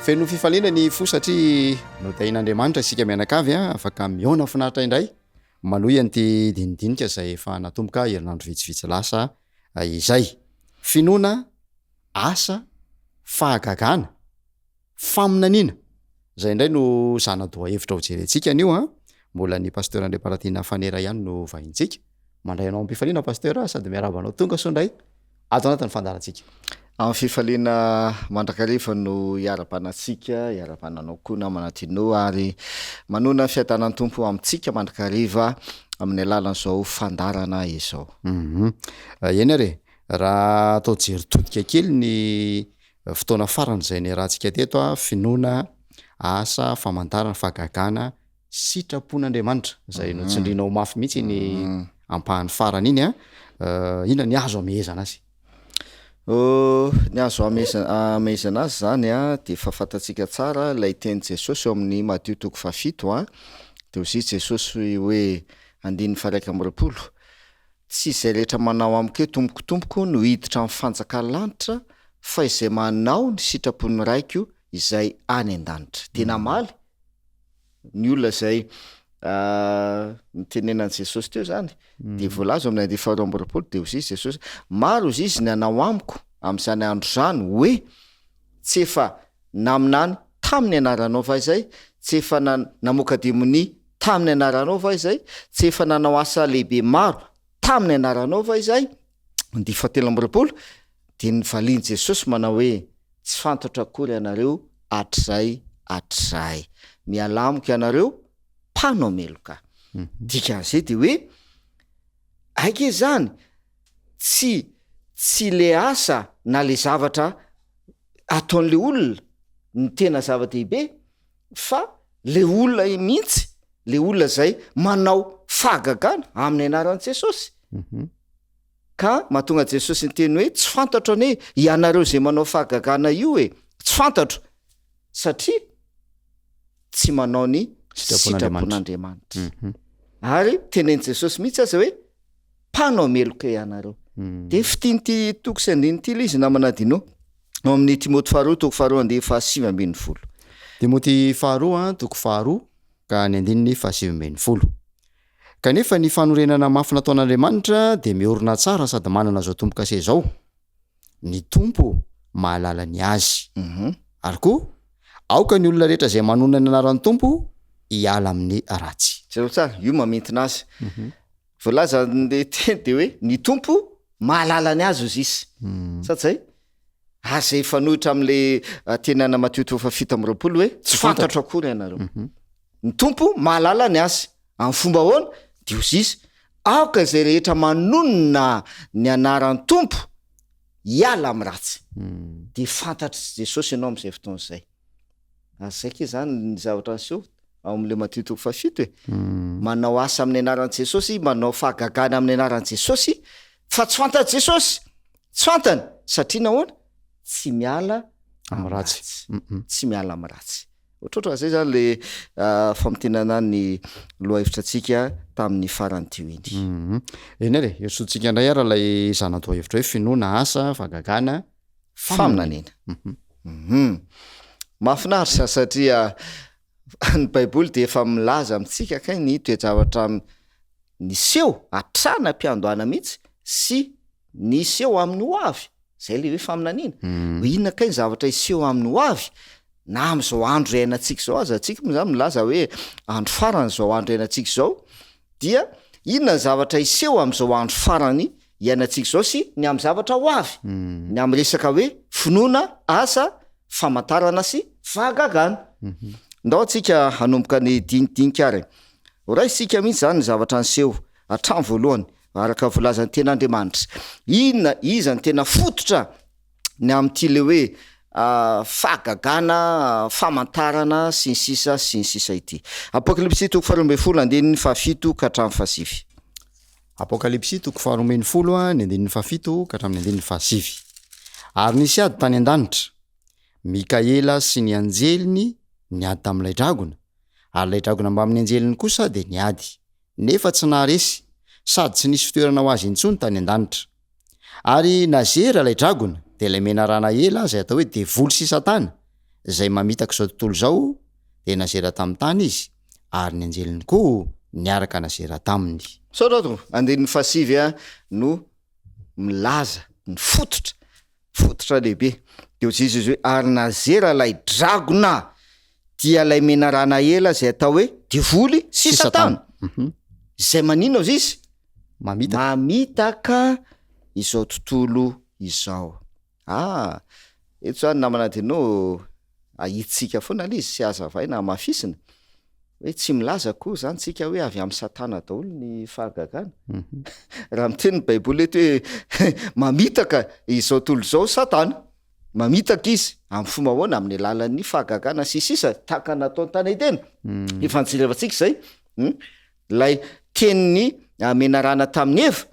Feno fifaliana ny fo satria notahian'Andriamanitra isika mianakavy afaka mihaona finaritra indray manohy an'ity dinidinika izay efa natomboka herinandro vitsivitsy lasa izay. Finoana, asa, fahagagana. Faminaniana! Izay indray no zana-dohahevitra ho jerentsika anio an! Mbola ny Pasteur Andriamparatiana Fanera ihany no vahintsika. Mandray anao am-pifaliana Pasteur sady miarahaba anao tonga soa indray ato anatin'ny fandaharantsika. Amin'ny fifaliana mandrakariva no iarahabana antsika, iarahabana anao koa namana Dino ary manoina ny fiadanan'ny Tompo amintsika mandrakariva amin'ny alalan'izao fandaharana izao. Hum. Eny ary e! Raha atao jery todika kely ny Fotoana farany izay niarahantsika teto, finoana, asa, famantarana, fahagagana, sitrapon'Andriamanitra, izay notsindrinao mafy mihitsy iny ampahany farany iny an, inona ny azo amehezana azy? Ny azo amehezana azy izany an, dia efa fantatsika tsara ilay tenin'i Jesosy ao amin'ny Matio toko fahafito an, dia hoy Jesosy hoe andininy faha-21, Tsy izay rehetra manao amiko hoe Tompoko, Tompoko no hiditra amin'ny fanjakan'ny lanitra, fa izay manao ny sitrapon'ny Raiko izay any an-danitra. Dia namaly ny olona izay nitenenan'i Jesosy teo izany, dia voalaza ao amin'ny andininy faharoa amby roapolo, dia hoy izy Jesosy, Maro hozy izy nanao amiko amin'izany andro izany hoe, Tsy efa naminany tamin'ny anaranao va izay? Tsy efa namoaka demonia Tamin'ny anaranao va izay? Tsy efa nanao asa lehibe maro tamin'ny anaranao va izay? Andiany fahatelo amby roapolo, dia nivalian'i Jesosy manao hoe, Tsy fantatro akory ianareo hatrizay hatrizay. Mialà amiko ianareo mpanao meloka. Dikan'izay dia hoe, aika izany, tsy tsy le asa na le zavatra ataon'le olona no tena zava-dehibe fa le olona mihitsy, le olona zay manao fahagagana amin'ny anaran'i Jesosy. Mhm. Ka mahatonga Jesosy niteny hoe tsy fantatro anie ianareo zay manao fahagagana io e, tsy fantatro satria tsy manao ny sitrapon'Andriamanitra. Mhm. Ary tenenin'i Jesosy mihitsy aza hoe mpanao meloka ianareo. Mm. De fitian'ity toko sy andininy ity ilay izy namana Dino. Ao amin'ny Timoty faharoa toko faharoa andininy fahasivy ambin'ny folo. Timoty faharoa toko faharoa ka ny andininy fahasivy ambin'ny folo. Kanefa ny fanorenana mafy nataon'Andriamanitra dia miorina tsara sady manana izao tombo-kase izao, Ny Tompo mahalala ny azy. Ary koa, aoka ny olona rehetra izay manonona ny anaran'ny Tompo hiala amin'ny ratsy. Jereo tsara, io mamintina azy. Voalazan'le teny de hoe ny Tompo mahalala ny azy ozy izy. Sa tsy zay? Ary zay hifanohitra am'le teny ana Matio toko faha-27 hoe tsy fantatro akory ianareo. Ny Tompo mahalala ny azy. Amin'ny fomba ahoana? De ozy izy, aoka izay rehetra manonona ny anaran'ny Tompo hiala amin'ny ratsy. De fantatr'i Jesosy ianao am'izay fotoana izay. Ary zay kay zany ny zavatra niseho ao amin'ilay Matio toko fahafito e. Manao asa amin'ny anaran'i Jesosy, manao fahagagana amin'ny anaran'i Jesosy, fa tsy fantatr'i Jesosy. Tsy fantany, satria nahoana? Tsy miala amin'ny ratsy. Tsy miala amin'ny ratsy. Ohatrohatran'izay zany le famintinana ny lohahevitra antsika tamin'ny farany teo iny. Eny ary e, hirosoantsika indray ary ilay zana-dohahevitra hoe finoana, asa, fahagagana, faminaniana. Hum. Mahafinaritra satria ny Baiboly dia efa milaza amintsika kay ny toe-javatra niseho hatrany am-piandohana mihitsy sy ny hiseho amin'ny ho avy. Zay le hoe faminaniana. Hoe inona kay ny zavatra hiseho amin'ny ho avy? Na amin'izao andro iainantsika izao aza, tsika moa zany milaza hoe andro farany izao andro iainantsika izao, dia inona ny zavatra hiseho amin'izao andro farany iainantsika izao sy ny amin'ny zavatra ho avy, ny amin'ny resaka hoe finoana, asa, famantarana sy fahagagana. Ndao antsika hanomboka ny dinidinika ary. Ho raisintsika mihitsy izany ny zavatra niseho hatramin'ny voalohany, araka ny voalazan'ny Tenin'Andriamanitra. Inona, iza no tena fototra ny amin'ity le hoe fahagagana, famantarana, sy ny sisa sy ny sisa ity. Apokalypsy toko faharoa ambin'ny folo andininy fahafito ka hatramin'ny fahasivy. Apokalypsy toko faharoa ambin'ny folo ny andininy fahafito ka hatramin'ny andininy fahasivy. Ary nisy ady tany an-danitra. Mikaela sy ny anjeliny niady tamin'ilay dragona, ary ilay dragona mbamin'ny anjeliny kosa dia niady, nefa tsy naharesy, sady tsy nisy fitoerana ho azy intsony tany an-danitra. Ary nazera ilay dragona, dia ilay menarana ela izay atao hoe devoly sy satana. izay mamitaka izao tontolo izao, dia nazera tamin'ny tany izy, ary ny anjeliny koa niaraka nazera taminy. Misaotra tompoko. Andininy fahasivy no milaza ny fototra, fototra lehibe. Dia hoy Jesoa hoe, ary nazera ilay dragona, dia ilay menarana ela izay atao hoe devoly sy satana. Izay maninona hozy izy? Mamitaka. Mamitaka izao tontolo izao. Ah! Eto zany namana Dino ahitsika foana le izy sy hazavaina hamafisina hoe tsy milaza akory zany tsika hoe avy amin'i satana daholo ny fahagagana. Raha miteny ny baiboly eto hoe mamitaka izao tontolo izao satana, mamitaka izy amin'ny fomba ahoana? Amin'ny alalan'ny fahagagana sy sisa tahaka ny nataony tany Edena. Efa nijerevantsika izay, ilay tenin'ny menarana tamin'i Eva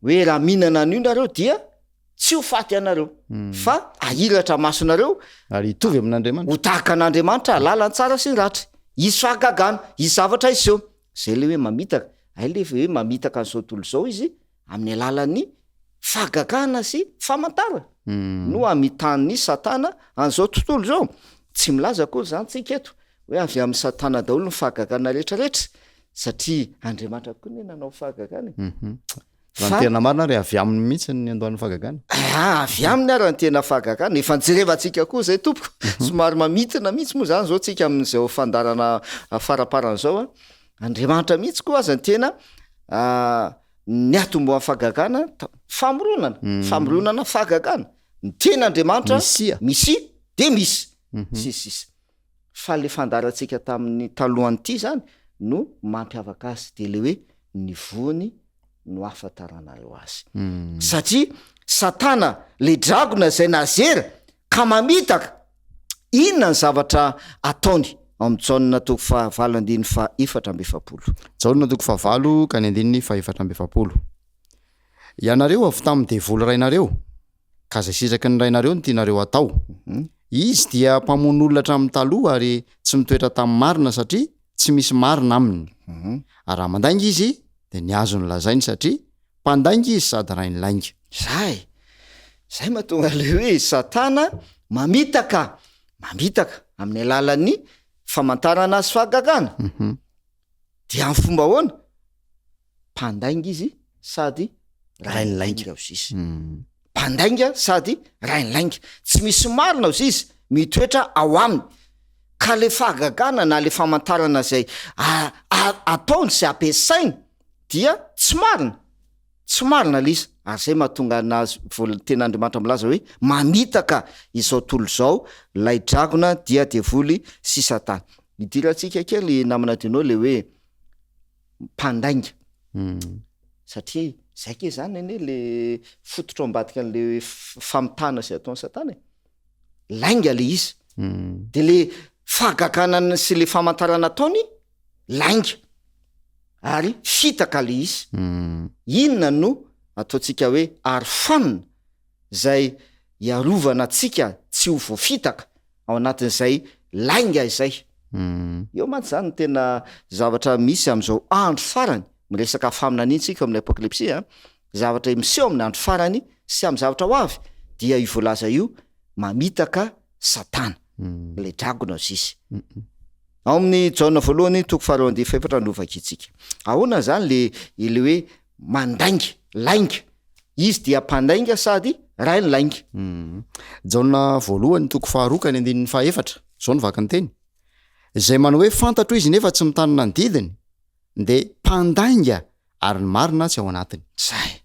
hoe raha mihinana an'io nareo dia Tsy ho faty ianareo, fa hahiratra masonareo. Ary hitovy amin'Andriamanitra. Ho tahaka an'Andriamanitra hahalala ny tsara sy ny ratsy. Hisy fahagagana, hisy zavatra hiseho. Izay ilay hoe mamitaka. Hay ilay hoe mamitaka an'izao tontolo izao izy amin'ny alalan'ny fahagagana sy famantarana no amitahan'i Satana an'izao tontolo izao. Tsy milaza akory izany tsika eto hoe avy amin'i Satana daholo ny fahagagana rehetrarehetra, satria Andriamanitra koa anie nanao fahagagana e. Raha ny tena marina ary avy aminy mihitsy ny niandohan'ny fahagagana. Ah, avy aminy ary ny tena fahagagana. Efa nijerevantsika koa izay tompoko. Somary mamintina mihitsy moa izany izao tsika amin'izao fandaharana faraparany izao a. Andriamanitra mihitsy koa aza ny tena niatombohan'ny fahagagana, famoronana, famoronana fahagagana. Ny tena Andriamanitra, Mesia. Mesia dia misy. Sy ny sisa. Fa le fandaharantsika tamin'ny talohan'ity izany no mampiavaka azy dia le hoe ny voany no ahafantaranareo azy. Satria satana le dragona izay nazera ka mamitaka, inona ny zavatra ataony ao amin'ny Jaona toko fahavalo andininy faha-44. Jaona toko fahavalo ka ny andininy faha-44. Ianareo avy tamin'ny devoly rainareo, ka izay sitraky ny rainareo no tianareo hatao. Izy dia mpamono olona hatramin'ny taloha ary tsy mitoetra tamin'ny marina satria tsy misy marina aminy. Ary raha mandainga izy dia ny azony lazainy satria mpandainga izy sady rain'ny lainga. Zay! Zay mahatonga le hoe satana mamitaka, mamitaka amin'ny alalan'ny famantarana sy fahagagana. Dia amin'ny fomba ahoana? Mpandainga izy sady rain'ny lainga hozy izy. Mpandainga sady rain'ny lainga. Tsy misy marina hozy izy mitoetra ao aminy. Ka le fahagagana na le famantarana izay ataony sy ampiasainy dia tsy marina. Tsy marina le izy. Ary zay mahatonga anazy voal- tena Andriamanitra milaza hoe mamitaka izao tontolo izao lay dragona dia devoly sy satana. Idirantsika kely namana Dino le hoe mpandainga. Satria zay ke zany anie le fototra ao ambadika an'le famitahana izay ataon'i satana e. Lainga le izy. De le fahagagana sy le famantarana ataony lainga ary fitaka le izy. Inona no ataontsika hoe arofanina izay hiarovana antsika tsy ho voafitaka ao anatin'izay lainga izay. Eo mantsy izany no tena zavatra misy amin'izao andro farany, miresaka faminaniana isika ao amin'ny Apokalypsy a, zavatra miseho amin'ny andro farany sy amin'ny zavatra ho avy dia io voalaza io mamitaka Satana, ilay dragona hozy izy. Ao amin'ny Jaona voalohany toko faharoa andiany fahefatra no vakintsika. Ahoana izany le ilay hoe mandainga, lainga? Izy dia mpandainga sady rain'ny lainga. Jaona voalohany toko faharoa ka ny andininy fahefatra, izao no vaky ny teny, Izay manao hoe fantatro izy nefa tsy mitanina ny didiny dia mpandainga ary ny marina tsy ao anatiny. Zay.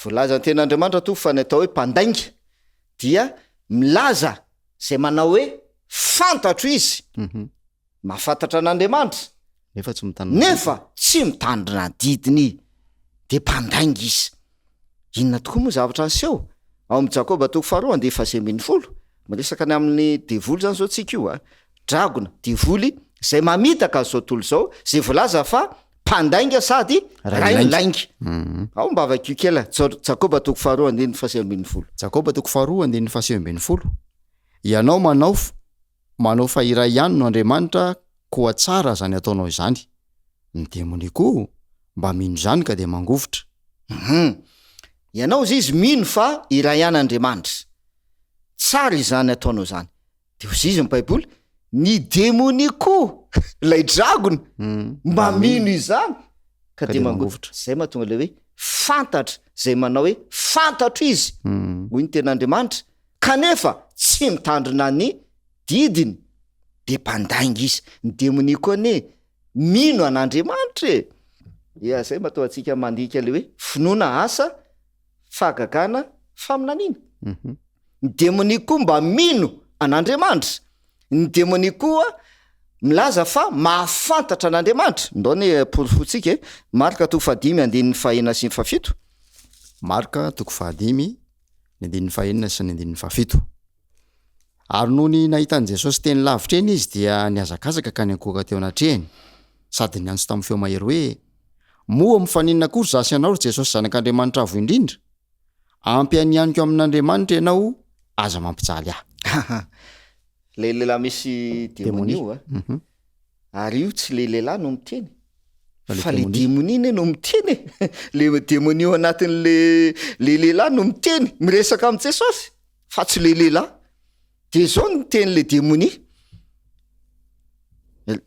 Voalazan'ny tenin'Andriamanitra toa fa ny atao hoe mpandainga dia milaza izay manao hoe fantatro izy. Mahafantatra an'Andriamanitra. Nefa tsy mitandrina. Nefa tsy mitandrina ny didiny. Dia mpandainga izy. Inona tokoa moa zavatra niseho? Ao amin'i Jakoba toko faharoa andiany fahasivy 12, miresaka ny amin'ny devoly izany izao tsika io a. Dragona, devoly, izay mamitaka an'izao tontolo izao, izay voalaza fa mpandainga sady rain'ny lainga. Ao mba vakio kely, Jakoba toko faharoa andininy fahasivy 12. Jakoba toko faharoa andininy fahasivy 12. Ianao manao Manao fa iray ihany no Andriamanitra koa tsara izany ataonao izany. Ny demonia koa mba mino izany ka dia mangovitra. Hum. Ianao izy izy mino fa iray ihany Andriamanitra. Tsara izany ataonao izany. De hoy izy ny baiboly, ny demonia koa, ilay dragona, mba mino izany ka dia mangovitra. Zay mahatonga ilay hoe fantatra, zay manao hoe fantatro izy, hoy ny tenin'Andriamanitra, kanefa tsy mitandrina ny didiny, de mpandainga izy. Ny demonia koa anie mino an'Andriamanitra e! Ia, zay mahatonga antsika mandinika ilay hoe finoana asa fahagagana faminaniana. Ny demonia koa mba mino an'Andriamanitra. Ny demonia koa milaza fa mahafantatra an'Andriamanitra. Ndao anie porofointsika e. Marka toko fahadimy andininy fahenina sy ny fahafito. Marka toko fahadimy, ny andininy fahenina sy ny andininy fahafito. Ary nony nahita an'i Jesosy teny lavitra eny izy dia nihazakazaka ka niankohoka teo anatrehany, sady niantso tamin'ny feo mahery hoe, Moa mifaninona akory izaho sy ianao, ry Jesosy Zanak'Andriamanitra Avo Indrindra? Ampianianiko amin'Andriamanitra ianao, aza mampijaly ahy. Ilay lehilahy misy demonia io a. Ary io tsy le lehilahy no miteny fa le demonia ne no miteny e. Le demonia ao anatin'le le lehilahy no miteny, miresaka amin'i Jesosy fa tsy le lehilahy. De zao no niteny le demonia,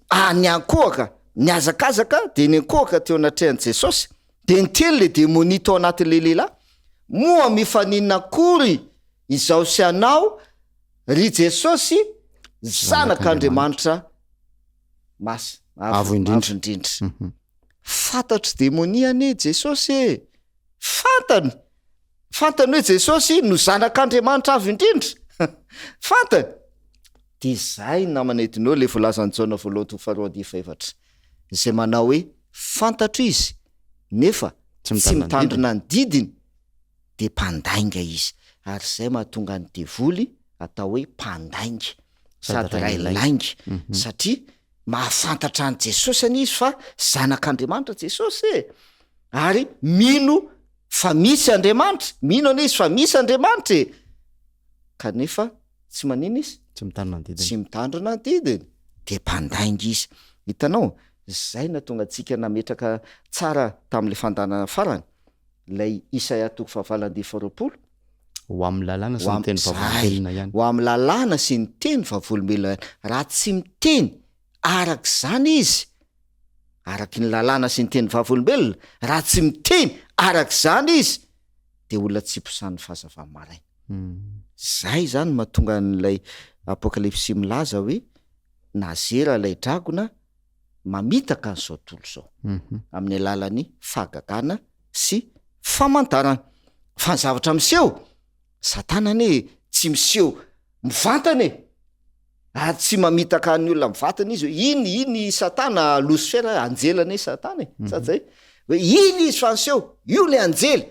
ah niankohoka, nihazakazaka de niankohoka teo anatrehan'i Jesosy, de niteny le demonia tao anatin'le lehilahy, moa mifaninona akory izaho sy anao ry Jesosy Zanak'Andriamanitra masina, Avo indrindra. Avo indrindra. Fantatr'i demonia anie Jesosy e! Fantany! Fantany hoe Jesosy no Zanak'Andriamanitra Avo Indrindra. Fantany! Dia izay namana Edno ilay voalazan'i Jaona voalohany toko faharoa andininy fahefatra, izay manao hoe fantatro izy nefa tsy mitandrina ny didiny dia mpandainga izy. Ary izay mahatonga ny devoly atao hoe mpandainga sady ray lainga satria mahafantatra an'i Jesosy anie izy fa Zanak'Andriamanitra Jesosy e! Ary mino fa misy Andriamanitra, mino anie izy fa misy Andriamanitra e! Kanefa tsy manina izy? Tsy mitandrina ny didiny. Tsy mitandrina ny didiny, de mpandainga izy. Hitanao, zay nahatonga antsika nametraka tsara tamin'ilay fandaharana farany, ilay Isaia toko fahavalo andininy faharoapolo, Ho amin'ny lalàna sy ny teny vavolombelona ihany. Ho amin'ny lalàna sy ny teny vavolombelona ihany. Raha tsy miteny araka izany izy, araky ny lalàna sy ny teny vavolombelona, raha tsy miteny araka izany izy, dia olona tsy posanin'ny fahazavan'ny maraina. Zay izany no mahatonga an'ilay Apokalypsy milaza hoe nazera ilay dragona mamitaka an'izao tontolo izao amin'ny alalan'ny fahagagana sy famantarana. Fa ny zavatra miseho, Satana anie tsy miseho mivantana e! Ary tsy mamitaka ny olona mivantana izy hoe iny, iny Satana, Losifera, anjely anie Satana e, sa tsy zay? Hoe iny izy fa niseho, io le anjely,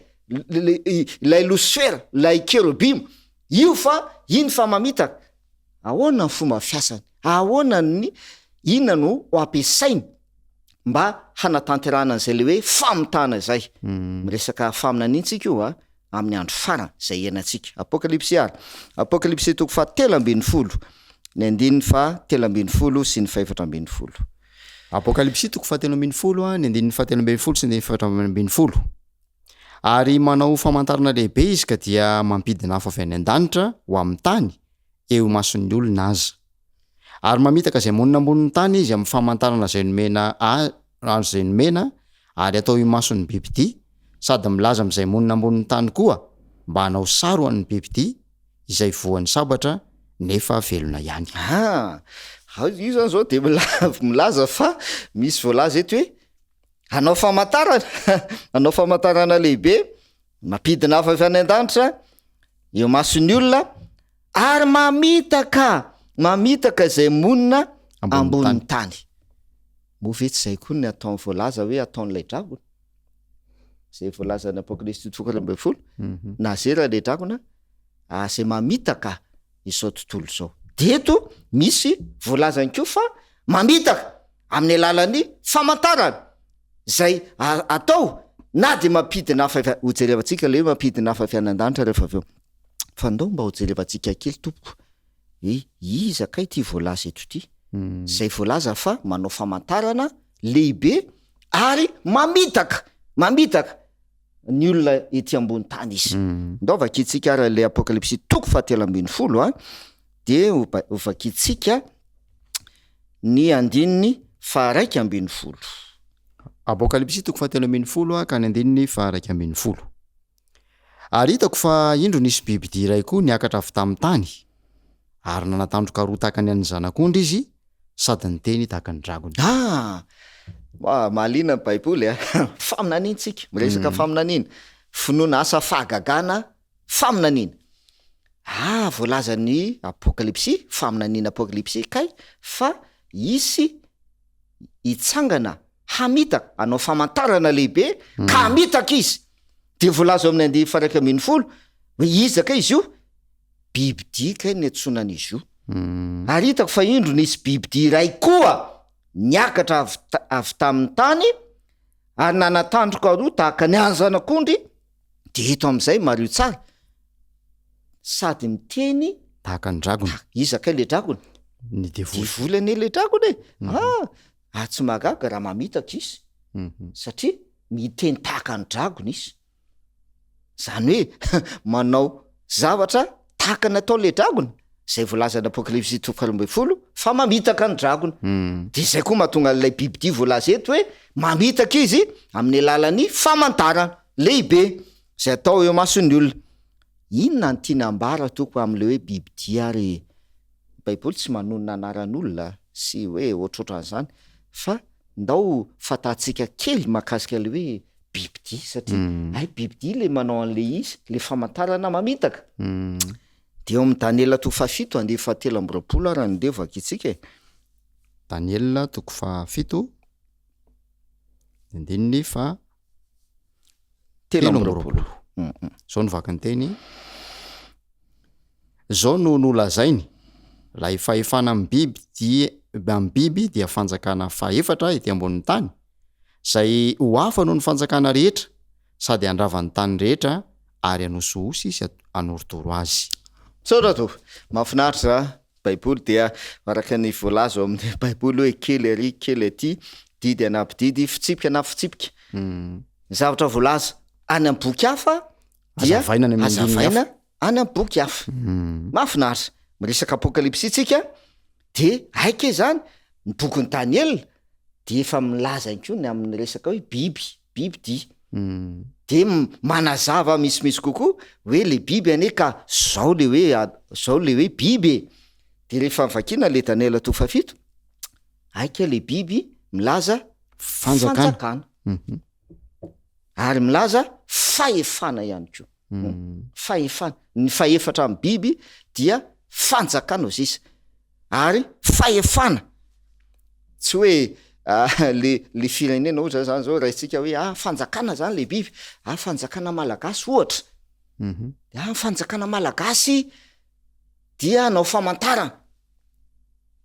ilay Losifera, ilay kerobima, io fa iny fa mamitaka. Ahoana ny fomba fiasany? Ahoana ny, inona no ho ampiasainy mba hanatanterahana an'izay le hoe famitana izay? Miresaka faminaniana tsika io a, amin'ny andro farany izay iainantsika. Apokalypsy ary. Apokalypsy toko fahatelo ambin'ny folo, ny andininy fahatelo ambin'ny folo sy ny fahefatra ambin'ny folo. Apokalypsy toko fahatelo ambin'ny folo, ny andininy fahatelo ambin'ny folo sy ny andininy fahefatra ambin'ny folo. Ary manao famantarana lehibe izy ka dia mampidina afo avy any an-danitra ho amin'ny tany, eo imason'ny olona aza. Ary mamitaka izay monina ambonin'ny tany izy amin'ny famantarana izay nomena azy izay nomena ary atao imason'ny bibidia, sady milaza amin'izay monina ambonin'ny tany koa mba hanao sary ho an'ny bibidia izay voan'ny sabatra nefa velona ihany. Ah! Io zany zao de milaza fa misy voalaza eto hoe Hanao famantarana, hanao famantarana lehibe, mampidina afo avy any an-danitra eo imason'ny olona ary mamitaka, mamitaka izay monina ambonin'ny tany. Moa ve tsy izay koa ny ataon'ny voalaza hoe ataon'ilay dragona? Izay voalazan'ny Apokalypsy toko faha-12, nazera ilay dragona, izay mamitaka izao tontolo izao. Dia eto misy voalazany koa fa mamitaka amin'ny alalan'ny famantarana izay atao na dia mampidina afo avy, hojerevantsika ilay hoe mampidina afo avy any an-danitra rehefa avy eo. Fa ndao mba hojerevantsika kely tompoko hoe iza kay ity voalaza eto ity? Izay voalaza fa manao famantarana lehibe ary mamitaka, mamitaka ny olona ety ambony tany izy. Ndao vakintsika ary ilay Apokalypsy toko fahatelo ambin'ny folo a. De ho ba- ho vakintsika ny andininy faharaika ambin'ny folo. Apokalypsy toko fahatelo ambin'ny folo ka ny andininy faharaika ambin'ny folo. Ary hitako fa indro nisy bibidia iray koa niakatra avy tamin'ny tany, ary nanatandroka roa tahaka ny an'ny zanak'ondry izy, sady niteny tahaka ny dragona. Ah! Wa, mahaliana ny Baiboly a! Faminaniana tsika, miresaka faminaniana. Finoana asa fahagagana, faminaniana. Ah, voalazan'ny Apokalypsy, faminaniana Apokalypsy kay, fa hisy hitsangana hamitaka, hanao famantarana lehibe, ka hamitaka izy. De voalaza ao amin'ny andiany faha 11 hoe iza kay izy io? Bibidia kay ny antsoina an'izy io. Ary hitako fa indro nisy bibidia iray koa niakatra avy avy tamin'ny tany ary nanatandroka roa tahaka ny an'ny zanak'ondry, de eto amin'izay mariho tsara, sady miteny Tahaka ny dragona. Iza kay le dragona? Ny devoly. Devoly anie le dragona e! Ah! Ary tsy mahagaga raha mamitaka izy, satria miteny tahaka ny dragona izy. Zany hoe manao zavatra tahaka ny ataon'le dragona, zay voalazan'ny Apokalypsy toko faharoa ambin'ny folo fa mamitaka ny dragona. De zay koa mahatonga an'ilay bibidia voalaza eto hoe mamitaka izy amin'ny alalan'ny famantarana lehibe zay atao eo imason'ny olona. Inona no tiana ambara tompoko amin'ilay hoe bibidia ary e? Ny baiboly tsy manonona anaran'olona sy hoe ohatrohatran'izany fa ndao fantatsika kely mahakasika ilay hoe bibidia satria hay bibidia ilay manao an'ilay izy, ilay famantarana mamitaka. Dia eo amin'ny Daniela toko fahafito andiany fahatelo amby 20 ary andeha vakintsika e. Daniela toko fahafito andininy faha 23. Izao no vaky ny teny, Izao no nolazainy, Ilay fahefana amin'ny biby dia amin'ny biby dia fanjakana fahefatra ety ambonin'ny tany, izay ho hafa noho ny fanjakana rehetra, sady handrava ny tany rehetra ary hanosihosy sy hanorotoro azy. Misaotra tompoko. Mahafinaritra Baiboly dia araka ny voalaza ao amin'ny Baiboly hoe kely ary kely aty, didy anampy didy, fitsipika anampy fitsipika. Ny zavatra voalaza any amin'ny boky hafa dia Hazavaina any amin'ny andininy hazavaina hafa. any amin'ny boky hafa. Mahafinaritra. Miresaka Apokalypsy tsika dia aika izany ny bokin'i Daniela dia efa milaza ihany koa ny amin'ny resaka hoe biby, biby dia. De manazava misimisy kokoa hoe le biby anie ka zao le hoe zao le hoe biby e! De rehefa vakiana le Daniela toko fahafito, aika le biby milaza Fanjakana. Ary milaza fahefana ihany koa. Fahefana. Ny fahefatra amin'ny biby dia fanjakana hoy sisa. Ary fahefana. Tsy hoe le le firenena ohatra zany zao raisitsika hoe ah fanjakana zany le biby, ah fanjakana malagasy ohatra. De ah fanjakana malagasy dia hanao famantarana.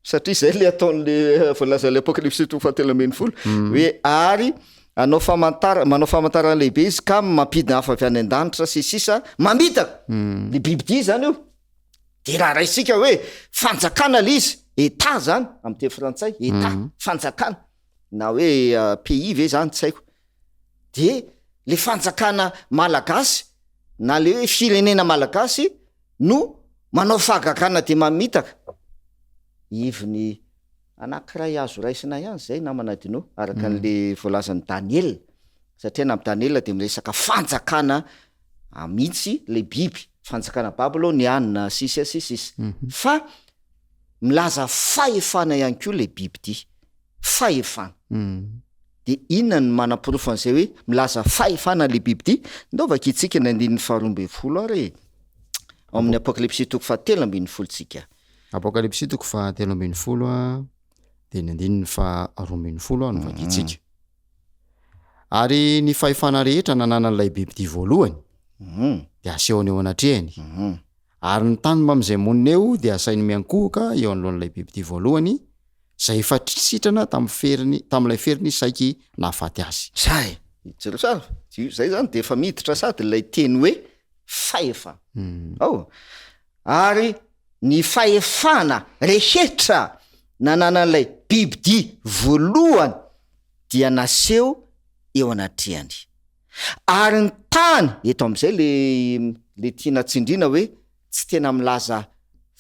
Satria zay le ataon'le voalazan'le Apokalypsy toko fahatelo ambin'ny folo hoe ary hanao famantara- manao famantarana lehibe izy ka mampidina afo avy any an-danitra sy sisa mamitaka. Le bibidia zany io. De raha raisika hoe fanjakana le izy, Etat zany amin'ny teny frantsay, Etat, fanjakana, na hoe pays ve zany tsy haiko, de le fanjakana malagasy na le hoe firenena malagasy no manao fahagagana de mamitaka, heviny anankiray azo raisina ihany zay namana Dino araka an'le voalazan'i Daniela, satria na amin'i Daniela de miresaka fanjakana mihitsy le biby, fanjakana babyloniana sisa sy sisa, fa milaza fahefana ihany koa le biby ity, fahefana. De inona no manaporofo an'izay hoe milaza fahefana le biby ity? Ndao vakintsika ny andininy faharoa ambin'ny folo ary e, ao amin'ny Apokalypsy toko fahatelo ambin'ny folo tsika. Apokalypsy toko fahatelo ambin'ny folo a, de ny andininy faharoa ambin'ny folo a no vakintsika. Ary ny fahefana rehetra nananan'ilay bibidia voalohany dia asehony eo anatrehany, ary ny tany mbamin'izay monina eo dia asainy miankohoka eo anoloan'ilay bibidia voalohany, izay efa sitrana tamin'ny feriny, tamin'ilay feriny saiky nahafaty azy. Zay! Jereo tsara, zay zany dia efa miditra sady ilay teny hoe fahefana. Ao. Ary ny fahefana rehetra nananan'ilay bibidia voalohany dia naseho eo anatrehany. Ary ny tany, eto amin'izay le le tiana tsindriana hoe tsy tena milaza.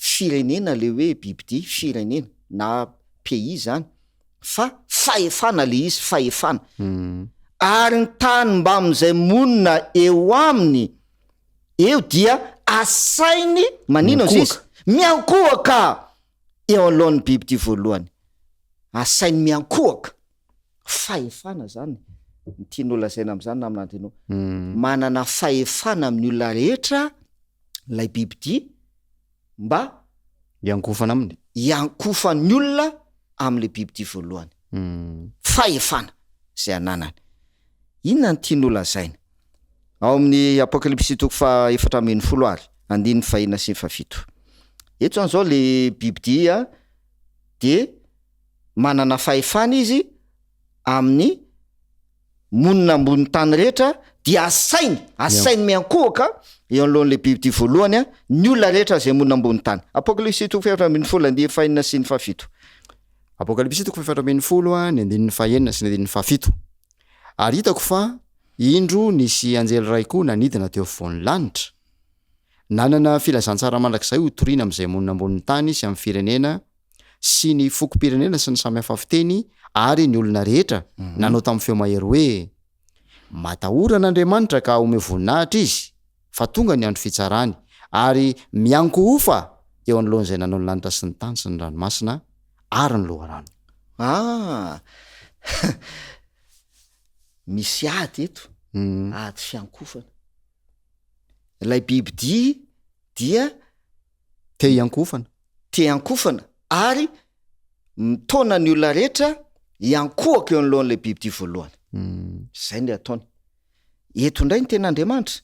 firenena le hoe bibidia, firenena na pays zany fa fahefana le izy, fahefana. Ary ny tany mbamin'izay monina eo aminy eo dia asainy manina ozy izy? Miankohoka eo anoloan'ny bibidia voalohany. Asainy miankohoka. Fahefana zany ny tiany holazaina amin'izany namana Andrianao. Manana fahefana amin'ny olona rehetra ilay bibidia mba. Hiankofana aminy. Hiankofan'ny olona amin'ilay bibidia voalohany. Fahefana izay ananany. Inona no tiany holazaina? Ao amin'ny Apokalypsy toko faha 14 ary, andininy fahenina sy ny fahafito. Eto izany izao ilay bibidia dia manana fahefana izy amin'ny monina ambonin'ny tany rehetra dia asainy, asainy miankohoka eo anoloan'ilay bibidia voalohany ny olona rehetra izay monina ambonin'ny tany. Apokalypsy toko faha 14 andininy fahenina sy ny fahafito. Apokalypsy toko faha 14 ny andininy fahenina sy ny andininy fahafito. Ary hitako fa, indro, nisy anjely iray koa nanidina teo afovoan'ny lanitra. Nanana filazantsara mandrakizay hotorina amin'izay monina ambonin'ny tany sy amin'ny firenena sy ny fokom-pirenena sy ny samy hafa fiteny ary ny olona rehetra, nanao tamin'ny feo mahery hoe, Matahora an'Andriamanitra ka omeo voninahitra Izy, fa tonga ny andro fitsarany, ary miankohofa eo anoloan'izay nanao ny lanitra sy ny tany sy ny ranomasina ary ny loharano. Ah! Misy ady eto, ady fiankofana. Ilay bibidia dia. Te hiankofana. Te hiankofana ary mitaona ny olona rehetra hiankohoka eo anoloan'ilay bibidia voalohany. Izay no ataony. Eto indray ny tenin'Andriamanitra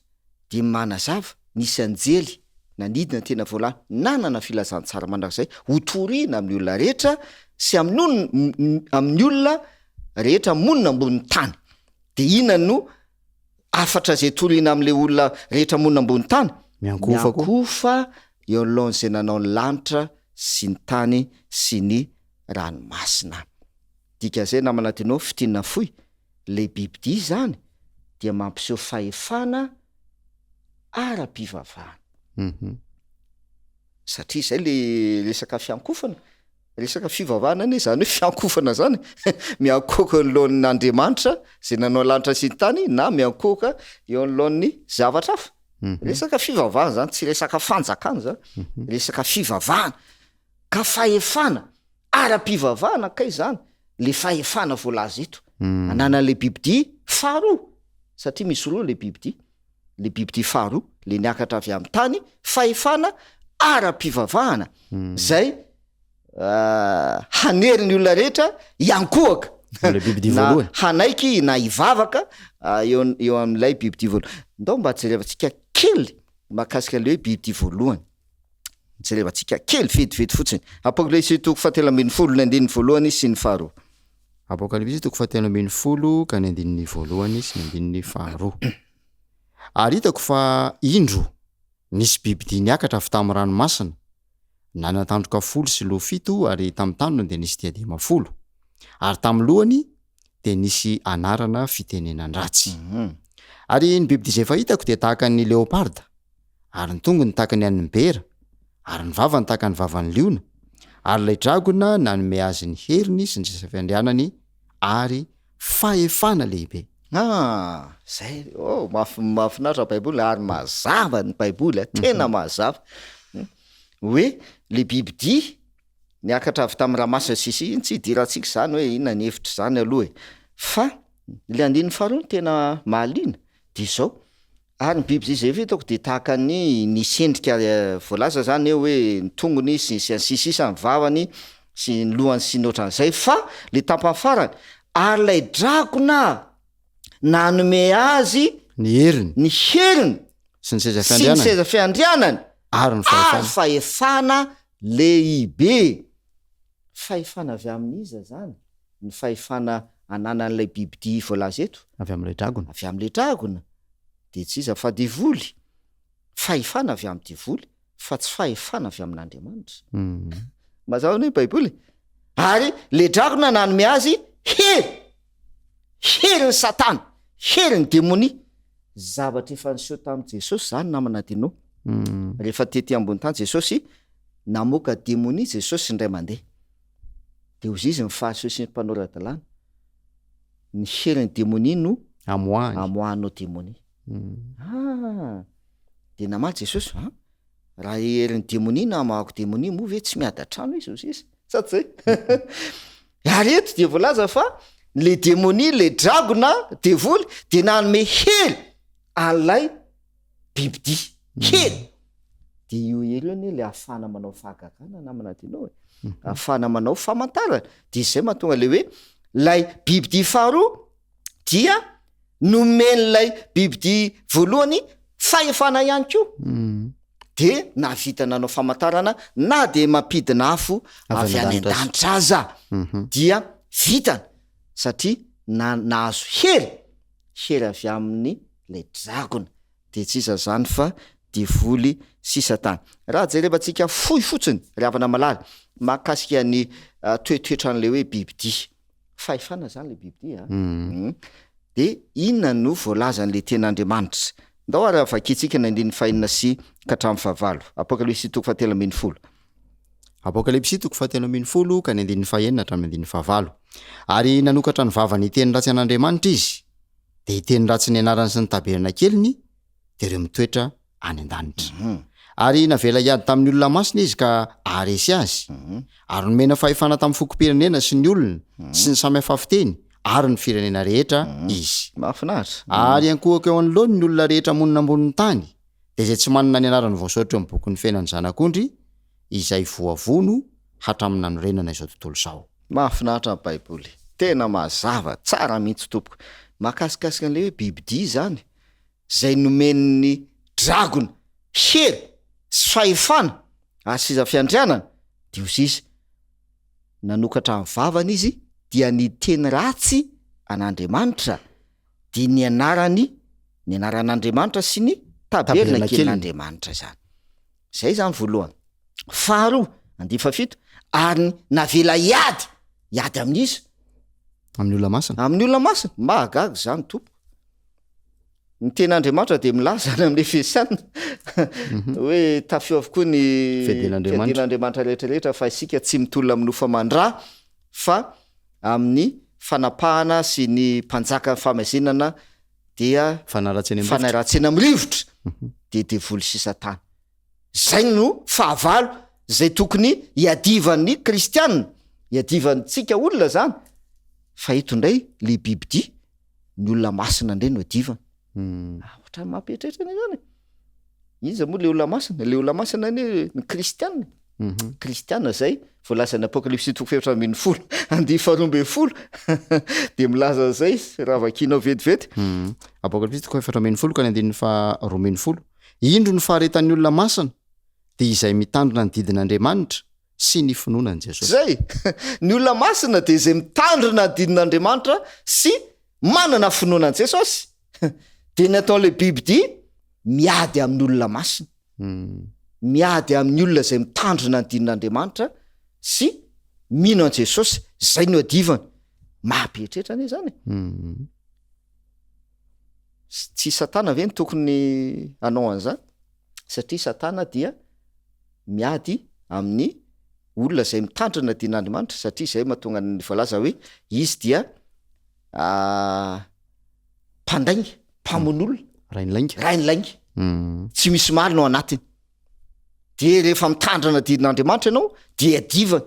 dia manazava, nisy anjely nanidina tena voalany nanana filazantsara mandrakizay hotorina amin'ny olona rehetra sy amin'ny amin'ny olona rehetra monina ambonin'ny tany. Dia inona no Hafatra izay torina amin'ilay olona rehetra monina ambony tany? Miankohofa koa. Miankohofa eo anoloan'izay nanao ny lanitra sy ny tany sy ny ranomasina. Dikan'izay namana Dino, fintinina fohy, ilay bibidia izany dia mampiseho fahefana ara-pivavahana. Satria izay le resaka fiankofana, resaka fivavahana anie zany hoe fiankofana zany, miankohoka eo anoloan'Andriamanitra zay nanao lanitra sy ny tany na miankohoka eo anoloan'ny zavatra hafa. Resaka fivavahana zany, tsy resaka fanjakana zany, resaka fivavahana. Ka fahefana ara-pivavahana kay zany le fahefana voalaza eto, ananan'le bibidia faharoa, satria misy roa le bibidia. le bibidia faharoa, le niakatra avy amin'ny tany, fahefana ara-pivavahana zay hanery ny olona rehetra hiankohoka Ilay bibidia na voalohany. hanaiky na hivavaka eo eo amin'ilay bibidia voalohany. Ndao mba jerevantsika kely mahakasika ilay hoe bibidia voalohany. Jerevantsika kely vetivety fotsiny. Apokalypsy toko fahatelo ambin'ny folo ny andininy voalohany sy ny faharoa. Apokalypsy toko fahatelo ambin'ny folo ka ny andininy voalohany sy ny andininy faharoa. Ary hitako fa, indro, nisy bibidia niakatra avy tamin'ny ranomasina, nanan-tandroka folo sy loha fito, ary tamin'ny tandrony dia nisy diadema folo, ary tamin'ny lohany dia nisy anarana fitenenan-dratsy. Ary ny bibidia izay efa hitako dia tahaka ny leoparda, ary ny tongony tahaka ny an'ny bera, ary ny vavany tahaka ny vavan'ny liona, ary ilay dragona nanome azy ny heriny sy ny seza fiandrianany ary fahefana lehibe. Ah! Zay, oh, maf- mahafinaritra baiboly ary mazava ny baiboly a, tena mazava hoe le bibidia niakatra avy tamin'ny ranomasina sy sy iny tsy idirantsika izany hoe inona ny hevitr'izany aloha e, fa le andininy faharoa no tena mahaliana de zao, Ary ny biby izay efa hitako dia tahaka ny nisy endrika voalaza zany eo hoe ny tongony sy ny sy ny sisa ny vavany sy ny lohany sy ny ohatran'izay fa le tapany farany ary ilay dragona nanome azy Ny heriny. ny heriny Sy ny seza sy ny fiandrianany. seza fiandrianany Ary ny ary fahefana. fahefana lehibe. Fahefana avy amin'iza zany? Ny fahefana ananan'ilay bibidia voalaza eto? Avy amin'ilay dragona. Avy amin'ilay dragona, dia tsy iza fa devoly. Fahefana avy amin'ny devoly, fa tsy fahefana avy amin'Andriamanitra. Mazava anie ny Baiboly e? Ary ilay dragona nanome azy hery, herin'i Satana, herin'ny demonia. Zavatra efa niseho tamin'i Jesosy izany namana Dino. Rehefa tety ambony tany Jesosy, Namoaka demonia Jesosy indray mandeha. Dia hozy izy ny fariseo sy ny mpanora-dalàna, Ny herin'ny demonia no Amoahany. amoahanao demonia. Ah! Dia namaly Jesosy, An! Raha herin'ny demonia no amoahako demonia, moa ve tsy miady an-trano izy? Hozy izy. Sa tsy zay? Ary eto dia voalaza fa le demonia, le dragona, devoly, dia nanome hery an'ilay bibidia. Hery! Dia io hery io anie le ahafahana manao fahagagana namana Dino e. Ahafahana manao famantarana. Dia izay mahatonga le hoe lay bibidia faharoa dia nomen'ilay bibidia voalohany fahefana ihany koa. Dia nahavita nanao famantarana na dia mampidina afo avy any an-danitra aza dia vitany satria na nahazo hery, hery avy amin'ny lay dragona. Dia tsy iza izany fa devoly sy satana. Raha jerevantsika fohy fotsiny ry havana malala mahakasika ny toetoetran'ilay hoe bibidia. Fahefana izany ilay bibidia a. Dia inona no voalazan'ilay tenin'Andriamanitra? Ndao ary vakintsika ny andininy fahenina sy ka hatramin'ny fahavalo. Apokalypsy toko fahatelo ambin'ny folo. Apokalypsy toko fahatelo ambin'ny folo ka ny andininy fahenina hatramin'ny andininy fahavalo. Ary nanokatra ny vavany hiteny ratsy an'Andriamanitra izy, dia hiteny ratsy ny anarany sy ny tabernakeliny, dia ireo mitoetra any an-danitra. Ary navela hiady tamin'ny olona masina izy ka haharesy azy, ary nomena fahefana tamin'ny fokom-pirenena sy ny olona sy ny samy hafa fiteny ary ny firenena rehetra izy. Mahafinaritra. Ary hiankohoka eo anoloany ny olona rehetra monina ambonin'ny tany, dia izay tsy manana ny anarany voasoratra eo amin'ny bokin'ny fiainan'ny Zanak'ondry, izay voavono hatramin'ny nanorenana izao tontolo izao. Mahafinaritra ny baiboly. Tena mazava tsara mihitsy tompoko. Mahakasikasika an'ilay hoe bibidia izany, izay nomen'ny dragona hery sy fahefana ary seza fiandrianana, dia hozy izy, nanokatra ny vavany izy dia niteny ratsy an'Andriamanitra, dia ny anarany, ny anaran'Andriamanitra sy ny tabernakelin'Andriamanitra izany. Zay zany voalohany. Faharoa, andiany fahafito, ary navela hiady, hiady amin'iza? Amin'ny olona masina. Amin'ny olona masina. Mahagaga izany tompoko. Ny tenin'Andriamanitra dia milaza any amin'ny Efesiana hoe tafio avokoa ny Fiadian'Andriamanitra. fiadian'Andriamanitra rehetra rehetra fa isika tsy mitolona amin'ny nofo aman-dra fa amin'ny fanapahana sy ny mpanjakan'ny fahamazinana dia Fanaratsiana amin'ny rivotra. fanaratsiana amin'ny rivotra dia devoly sy satana. Zay no fahavalo zay tokony hiadivan'ny kristiana, hiadivantsika olona zany. Fa eto indray le bibidia, ny olona masina indray no adivana. Ah, ohatran'ny mampieritreritra anie zany e. Iza moa le olona masina? Le olona masina anie ny kristiana. Kristiana zay voalazan'ny Apokalypsy toko fahefatra ambin'ny folo andiany faharoa ambin'ny folo dia milaza an'izay izy raha vakianao vetivety. Apokalypsy toko fahefatra ambin'ny folo ka ny andininy faharoa ambin'ny folo. Indro ny faharetan'ny olona masina dia izay mitandrina ny didin'Andriamanitra sy ny finoana an'i Jesosy. Zay! Ny olona masina dia izay mitandrina ny didin'Andriamanitra sy manana finoana an'i Jesosy. Dia ny ataon'ilay bibidia, miady amin'ny olona masina. Miady amin'ny olona izay mitandrina ny didin'Andriamanitra sy mino an'i Jesosy. Izay no iadivany. Maha-pieritreritra anie izany e. Tsy Satana ve no tokony hanao an'izany? Satria Satana dia miady amin'ny olona izay mitandrina ny didin'Andriamanitra, satria izay mahatonga ny voalaza hoe izy dia mpandainga, mpamono olona. Rain'ny lainga. Rain'ny lainga. Tsy misy marina ao anatiny. Dia rehefa mitandrina didin'Andriamanitra ianao dia iadivany.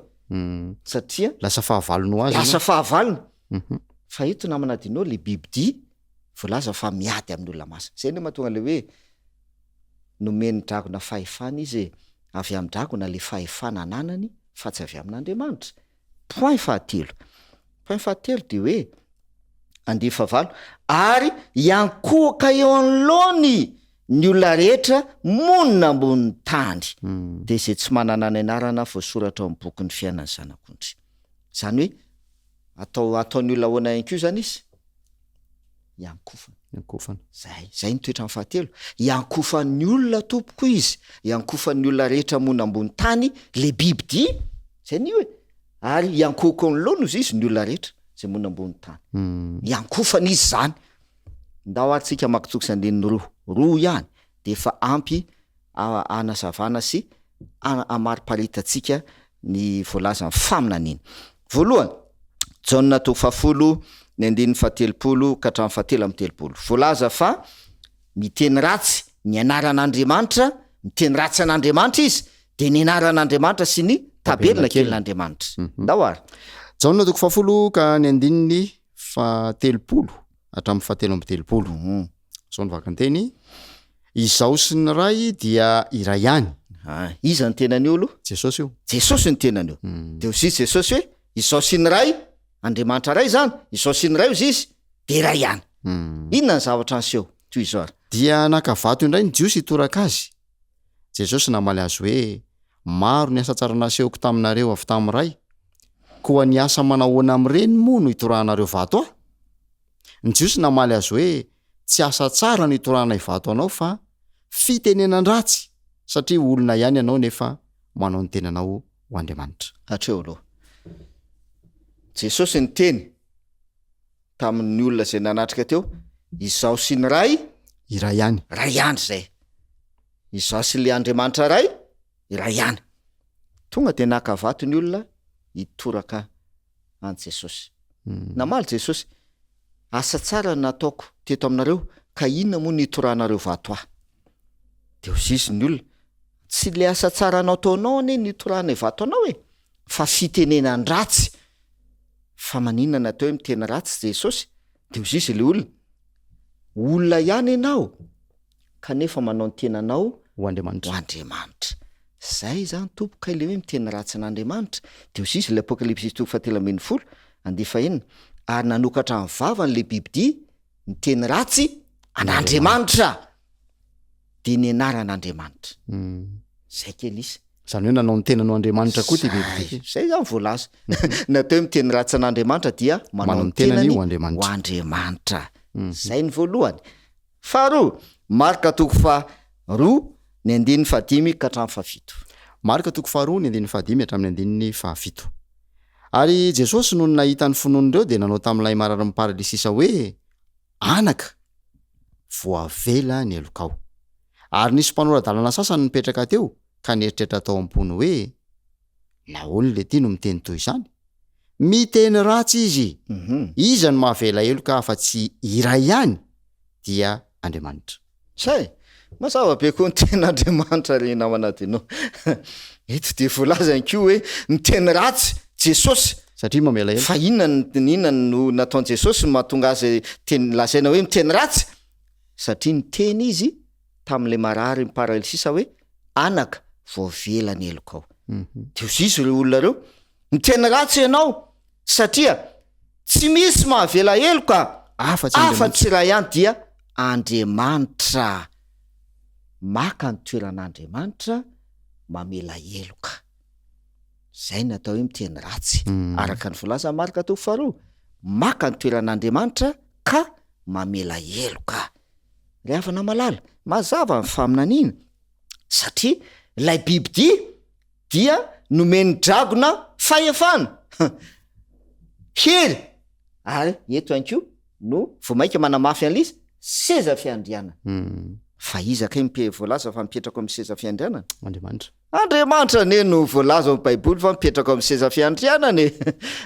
Satria Lasa fahavalony ho azy lasa ianao. fahavalony. Fa eto namana Dino le bibidia voalaza fa miady amin'ny olona masina. Zay no mahatonga le hoe nomen'ny dragona fahefana izy e. Avy amin'ny dragona le fahefana ananany fa tsy avy amin'Andriamanitra. Point fahatelo. Point fahatelo dia hoe andiany fahavalo, ary hiankohoka eo anoloany ny olona rehetra monina ambonin'ny tany, dia izay tsy manana ny anarana voasoratra ao amin'ny bokin'ny fiainan'ny Zanak'ondry. Izany hoe atao ataon'ny olona ahoana ihany koa izany izy? Hiankofana. Hiankofana. Zay, zay ny toetrany fahatelo. Hiankofan'ny olona tompoko izy, hiankofan'ny olona rehetra monina ambony tany, le biby dia, zay ny io e. Ary hiankohoka eo anoloany ozy izy ny olona rehetra zay monina ambony tany. Hiankofana izy zany. Ndao ary tsika maka toko sy andininy roa, roa ihany, de efa ampy hanazavana sy. Hamariparitantsika ny voalazan'ny faminaniana. Voalohany, Jaona toko fahafolo, ny andininy fahatelopolo ka hatramin'ny fahatelo amby telopolo. Voalaza fa miteny ratsy ny anaran'Andriamanitra, miteny ratsy an'Andriamanitra izy, dia ny anaran'Andriamanitra sy ny tabernakelin'Andriamanitra. Ndao ary. Jaona toko fahafolo ka ny andininy fahatelopolo hatramin'ny fahatelo amby telopolo. Izao no vakin-teny, Izaho sy ny Ray dia iray ihany. Ah, iza ny tenany io aloha? Jesosy io. Jesosy ny tenany io. Dia hoy Jesosy hoe, Izaho sy ny Ray, Andriamanitra Ray izany, Izaho sy ny Ray hoy Izy, dia iray ihany. Inona ny zavatra niseho? Toy izao ary. Dia naka vato indray ny Jiosy hitoraka Azy. Jesosy namaly azy hoe, Maro ny asa tsara nasehoko taminareo avy tamin'ny Ray, koa ny asa manahoana amin'ireny moa no itorahanareo vato Ahy? Ny Jiosy namaly azy hoe, Tsy asa tsara no itorahanay vato anao fa fitenenan-dratsy, satria olona ihany ianao nefa manao ny tenanao ho Andriamanitra. Hatreo aloha. Jesosy niteny tamin'ny olona izay nanatrika teo, Izaho sy ny Ray. Iray ihany. Iray ihany izay. Izaho sy ilay Andriamanitra Ray, iray ihany. Tonga dia naka vato ny olona hitoraka an'i Jesosy. Namaly Jesosy, Asa tsara no nataoko teto aminareo, ka inona moa no itorahanareo vato ahy? Dia hoy izy ny olona, Tsy ilay asa tsara nataonao anie no itorahanay vato anao e, fa fitenenan-dratsy. Fa maninona no atao hoe miteny ratsy Jesosy? Dia hoy izy ilay olona, Olona ihany ianao, kanefa manao ny tenanao Ho Andriamanitra. Ho Andriamanitra. Zay izany tompoko kay le hoe miteny ratsy an'Andriamanitra. De hoy izy le Apokalypsy toko fahatelo 12 andiany fahenina, ary nanokatra ny vavany le bibidia niteny ratsy an'Andriamanitra. De ny anaran'Andriamanitra. Zay kely isa. Izany hoe nanao ny tenany ho Andriamanitra koa ity bibidia ity. Zay zany voalaza. Ny atao hoe miteny ratsy an'Andriamanitra dia manao ny tenany ho Andriamanitra. Ho Andriamanitra. Zay ny voalohany. Faharoa, Marka toko faharoa ny andininy fahadimy ka hatramin'ny fahafito. Marka toko faharoa ny andininy fahadimy hatramin'ny andininy fahafito. Ary Jesosy nony nahita ny finoan'ireo dia nanao tamin'ilay mararin'ny paralysisa hoe, Anaka, voavela ny helokao. Ary nisy mpanora-dalana sasany nipetraka teo ka nieritreritra tao am-pony hoe, Nahoana ilay no miteny toy izany? Miteny ratsy izy! Iza no mahavela heloka afa-tsy iray ihany, dia Andriamanitra. Zay! Mazava be koa ny tenin'Andriamanitra ry namana Dino. Eto dia voalaza ihany koa hoe miteny ratsy Jesosy. Satria mamela heloka. Fa inona inona no nataon'i Jesosy no mahatonga azy teny lazaina hoe miteny ratsy? Satria niteny izy tamin'ilay marary ny paralysisa hoe anaka voavela ny helokao. Dia hoy izy ireo olona ireo, miteny ratsy ianao satria tsy misy mahavela heloka afa-tsy iray ihany dia Andriamanitra. Maka ny toeran'Andriamanitra mamela heloka. Izay no atao hoe miteny ratsy. Araka ny voalazan'i Marka toko faharoa, maka ny toeran'Andriamanitra ka mamela heloka. Ry havana malala, mazava ny faminaniana satria ilay bibidia dia nomen'ny dragona fahefana, hery, ary eto ihany koa no vao mainka manamafy an'ilay izy, seza fiandrianana. Fa iza kay mipe- voalaza fa mipetraka ao amin'ny seza fiandrianana? Andriamanitra. Andriamanitra anie no voalaza ao amin'ny Baiboly fa mipetraka ao amin'ny seza fiandrianana e!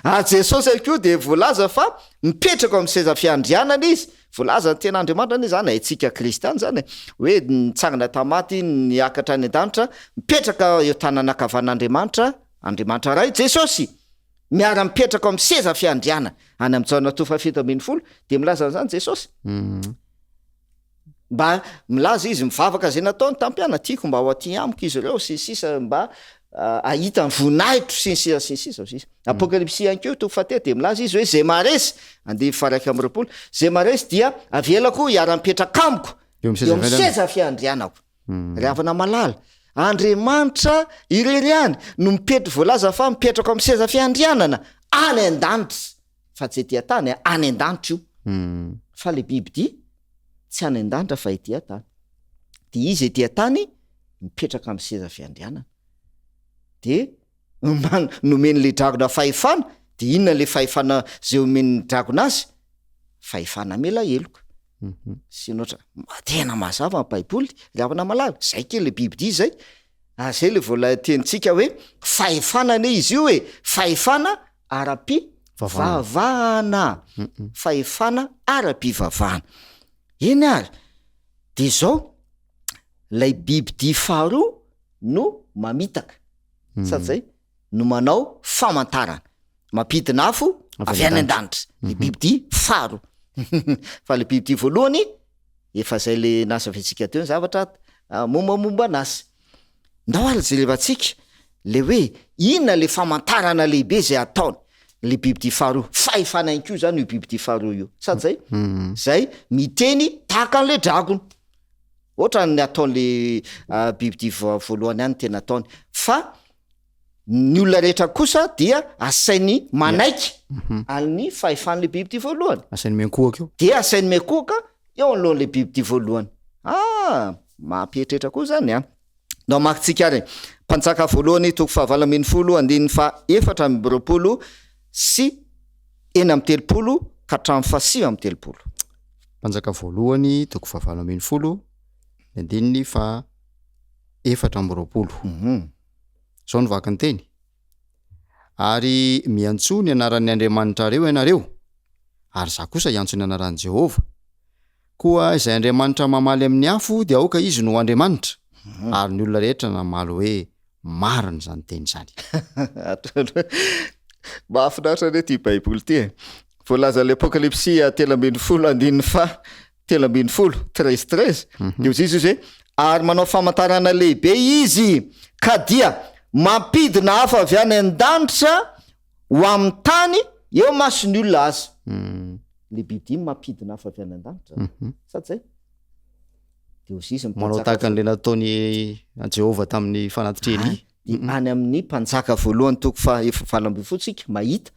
Ary Jesosy ihany koa dia voalaza fa mipetraka ao amin'ny seza fiandrianana izy. Voalaza ny tenin'Andriamanitra anie izany, haintsika kristiana izany e, hoe nitsangana tamin'ny maty, niakatra any an-danitra, mipetraka eo tanana ankavanan'Andriamanitra, Andriamanitra Ray, Jesosy! Miara-mipetraka ao amin'ny seza fiandrianana. Any amin'ny Jaona toko faha-17 dia milaza an'izany Jesosy. Mba milaza izy, mivavaka izay nataony tamin'ny mpianany, tiako mba ho aty amiko izy ireo, sy ny sisa, mba hahita ny voninahitro, sy ny sisa sy ny sisa, sy ny sisa. Apokalypsy ihany koa, toko fahatelo, dia milaza izy hoe izay maharesy, andininy faha-21, izay maharesy dia avelako hiara-mipetraka amiko Eo amin'ny seza eo amin'ny fiandrianana. seza fiandrianako. Ry havana malala, Andriamanitra irery ihany no mipetr- voalaza fa mipetraka ao amin'ny seza fiandrianana any an-danitra, fa tsy ety an-tany, any an-danitra io. Fa le bibidia tsy any an-danitra fa ety an-tany. Dia izy ety an-tany mipetraka amin'ny seza fiandrianana. Dia nomen'ilay dragona fahefana, dia inona ilay fahefana izay omen'ny dragona azy? Fahefana hamela heloka. Sy ny ohatra. Tena mazava ny Baiboly, ry havana malala. Izay kely ilay bibidia izay. Ary zay le vola tenintsika hoe fahefana anie izy io e, fahefana ara-pivavahana, fahefana ara-pivavahana. Eny ary, de zao, lay bibidia faharoa no mamitaka, sady zay no manao famantarana, mampidina afo avy any an-danitra, le bibidia faharoa. Fa le bibidia voalohany Efa zay le nazaventsika teo ny zavatra mombamomba anazy. Ndao ary jerevantsika le hoe inona le famantarana lehibe zay ataony le bibidia faharoa. Fahefana ihany koa zany io bibidia faharoa io. Sady zay? Zay miteny tahaka an'le dragona. Ohatran'ny ataon'le bibidia voalohany ihany ny tena ataony. Fa Ny olona rehetra kosa dia asainy manaiky an'ny fahefan'ilay bibidia voalohany. Asainy miankohoka eo. Dia asainy miankohoka eo anoloan'ilay bibidia voalohany. Ah, mampieritreritra koa izany an. Ndao hamakintsika ary. Mpanjaka voalohany toko fahavalo 18 andininy faha 24 sy 36 ka hatramin'ny faha 39. Mpanjaka voalohany toko fahavalo 18 ny andininy faha 24. Izao no vaky ny teny, Ary miantsoa ny anaran'ny andriamanitrareo ianareo, ary izaho kosa hiantso ny anaran'i Jehovah. Koa izay Andriamanitra mamaly amin'ny afo dia aoka izy no ho Andriamanitra. Ary ny olona rehetra namaly hoe, Marina izany teny izany. Mahafinaritra anie ity Baiboly ity e. Voalazan'ny Apokalypsy 13 andininy faha 13, 13 13, dia hoy Jesosy hoe, ary manao famantarana lehibe izy, ka dia mampidina afo avy any an-danitra ho amin'ny tany eo imason'ny olona aza. Le bibidia mampidina afo avy any an-danitra. Sa tsy zay? Dia hoy izy, Manao tahaka an'ilay nataon'i Jehovah tamin'ny fanatitr'i Elia. Dia any amin'ny mpanjaka voalohany toko faha 18 tsika mahita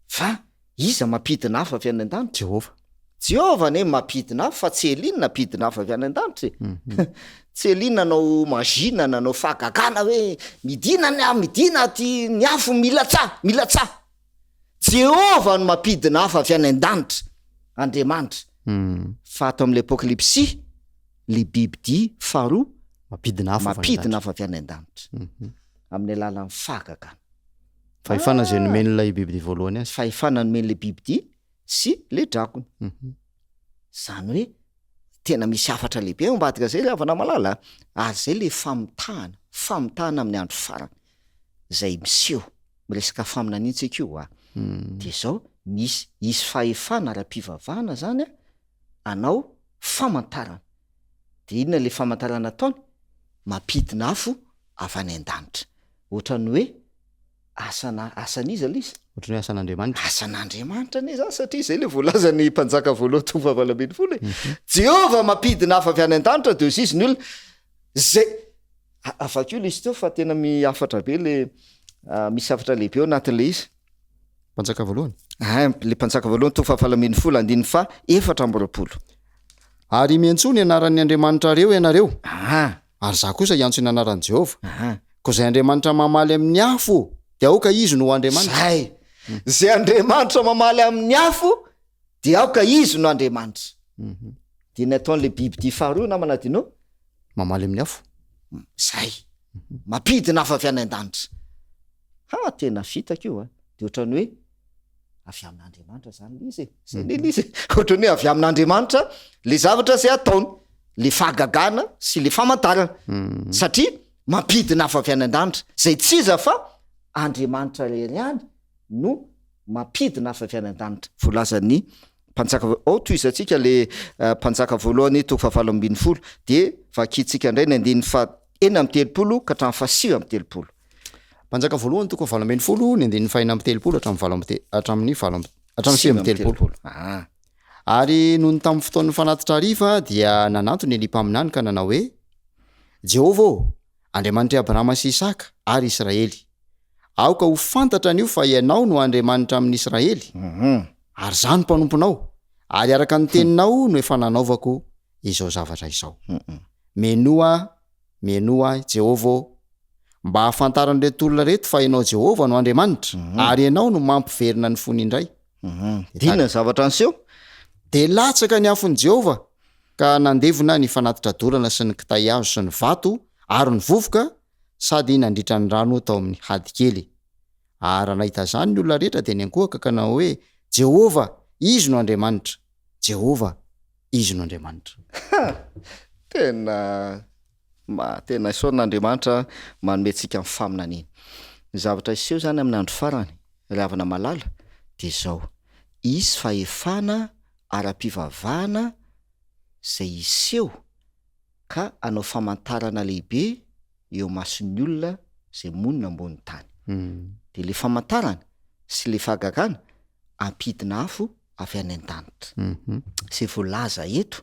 Fa iza mampidina afo avy any an-danitra? Jehovah. Jehovah anie mampidina afo fa tsy Elia no nampidina afo avy any an-danitra e. Tsy Elia nanao magie na nanao fahagagana hoe midina ny afo, midina aty ny afo milatsaha, milatsaha. Jehovah no mampidina afo avy any an-danitra, Andriamanitra. Fa ato amin'ilay Apokalypsy, le bibidia faharoa Mampidina afo avy any mampidina afo avy any an-danitra. Amin'ny alalan'ny fahagagana. Fahefana izay nomen'ilay bibidia voalohany azy. Fahefana nomen'ilay bibidia sy ilay dragona. Izany hoe tena misy hafatra lehibe ao ambadika izay ry havana malala a! Ary izay ilay famitahana, famitahana amin'ny andro farany izay miseho. Miresaka faminaniana tsika io a! Dia izao, misy, hisy fahefana ara-pivavahana izany a, hanao famantarana. Dia inona ilay famantarana ataony? Mampidina afo avy any an-danitra. Ohatran'ny hoe asana, asan'iza ilay izy? Ohatran'ny hoe asan'Andriamanitra. Asan'Andriamanitra anie izany satria izay ilay voalazan'ny mpanjaka voalohany toko fahavalo 18 e. Jehovah mampidina afo avy any an-danitra dia hoy izy ny olona izay Vakio ilay izy teo fa tena mihafatra be ilay misy hafatra lehibe ao anatin'ilay izy. Mpanjaka voalohany? Ein, le mpanjaka voalohany toko fahavalo 18 andininy faha 24. Ary miantsoa ny anaran'ny andriamanitrareo ianareo, ary izaho kosa hiantso ny anaran'i Jehovah. Koa izay Andriamanitra mamaly amin'ny afo, dia aoka izy no ho Andriamanitra. Zay. Izay Andriamanitra mamaly amin'ny afo, dia aoka izy no Andriamanitra. Dia ny ataon'ilay bibidia faharoa namana Dino? Mamaly amin'ny afo. Zay. Mampidina afo avy any an-danitra. Ha, tena fitaka io a! De ohatran'ny hoe avy amin'Andriamanitra zany le izy e! Zay ne le izy e! Ohatran'ny hoe avy amin'Andriamanitra le zavatra zay ataony, le fahagagana sy le famantarana, satria mampidina afo avy any an-danitra, zay tsy iza fa Andriamanitra irery ihany no mampidina afo avy any an-danitra. Voalazan'ny Mpanjaka ao tohizantsika le Mpanjaka voalohany toko fahavalo 18 de vakintsika indray ny andininy faha 36 ka hatramin'ny faha 39. Mpanjaka voalohany toko fahavalo 18 ny andininy faha 36 hatramin'ny valo amby te- hatramin'ny valo amby hatramin'ny 39. Ah. Ary nony tamin'ny fotoan'ny fanatitra hariva dia nanantona Elia mpaminany ka nanao hoe, Jehovah ô, Andriamanitr'i Abrahama sy Isaka ary Israely, aoka ho fantatra anio fa Ianao no Andriamanitra amin'i Israely, ary izaho no mpanomponao, ary araka ny teninao no efa nanaovako izao zavatra izao. Mihainoa ahy, mihainoa ahy, Jehovah ô, mba hahafantaran'ireto olona ireto fa Ianao Jehovah no Andriamanitra, ary Ianao no mampiverina ny fony indray. Dia Inona ny zavatra niseho? Dia latsaka ny afon'i Jehovah, ka nandevona ny fanatitra dorana sy ny kitay hazo sy ny vato ary ny vovoka. sady nandritra ny rano tao amin'ny hady kely. Ary raha nahita izany ny olona rehetra dia niankohoka ka nanao hoe, Jehovah, Izy no Andriamanitra! Jehovah, Izy no Andriamanitra! Tena ma, tena isaorana Andriamanitra manome antsika ny faminaniana. Ny zavatra hiseho izany amin'ny andro farany, ry havana malala, dia izao, hisy fahefana ara-pivavahana izay hiseho ka hanao famantarana lehibe eo imason'ny olona izay monina ambonin'ny tany. Dia ilay famantarana sy ilay fahagagana hampidina afo avy any an-danitra. Izay voalaza eto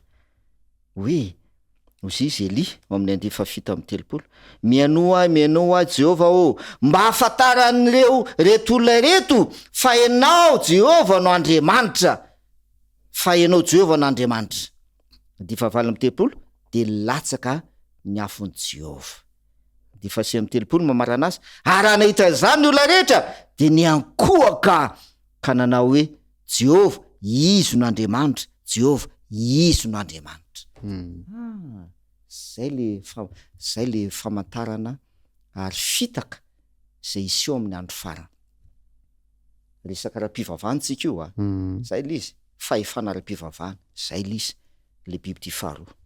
hoe, hoy izy Elia ao amin'ny andiany fahafito amby 30, Mihainoa ahy, mihainoa ahy, Jehovah ô, mba hahafantaran'ireo reto olona ireto fa Ianao, Jehovah, no Andriamanitra, fa Ianao, Jehovah, no Andriamanitra. Andiany fahavalo amby 30, dia latsaka ny afon'i Jehovah. Andiany fahasivy amby 30 mamarana azy, ary raha nahita izany ny olona rehetra, dia niankohoka ka nanao hoe, Jehovah, Izy no Andriamanitra, Jehovah, Izy no Andriamanitra. Ah, zay le fa, zay le famantarana ary fitaka izay hiseho amin'ny andro farany. Resaka ara-pivavahana tsika io a. Zay le izy, fahefana ara-pivavahana, zay le izy, le bibidia faharoa.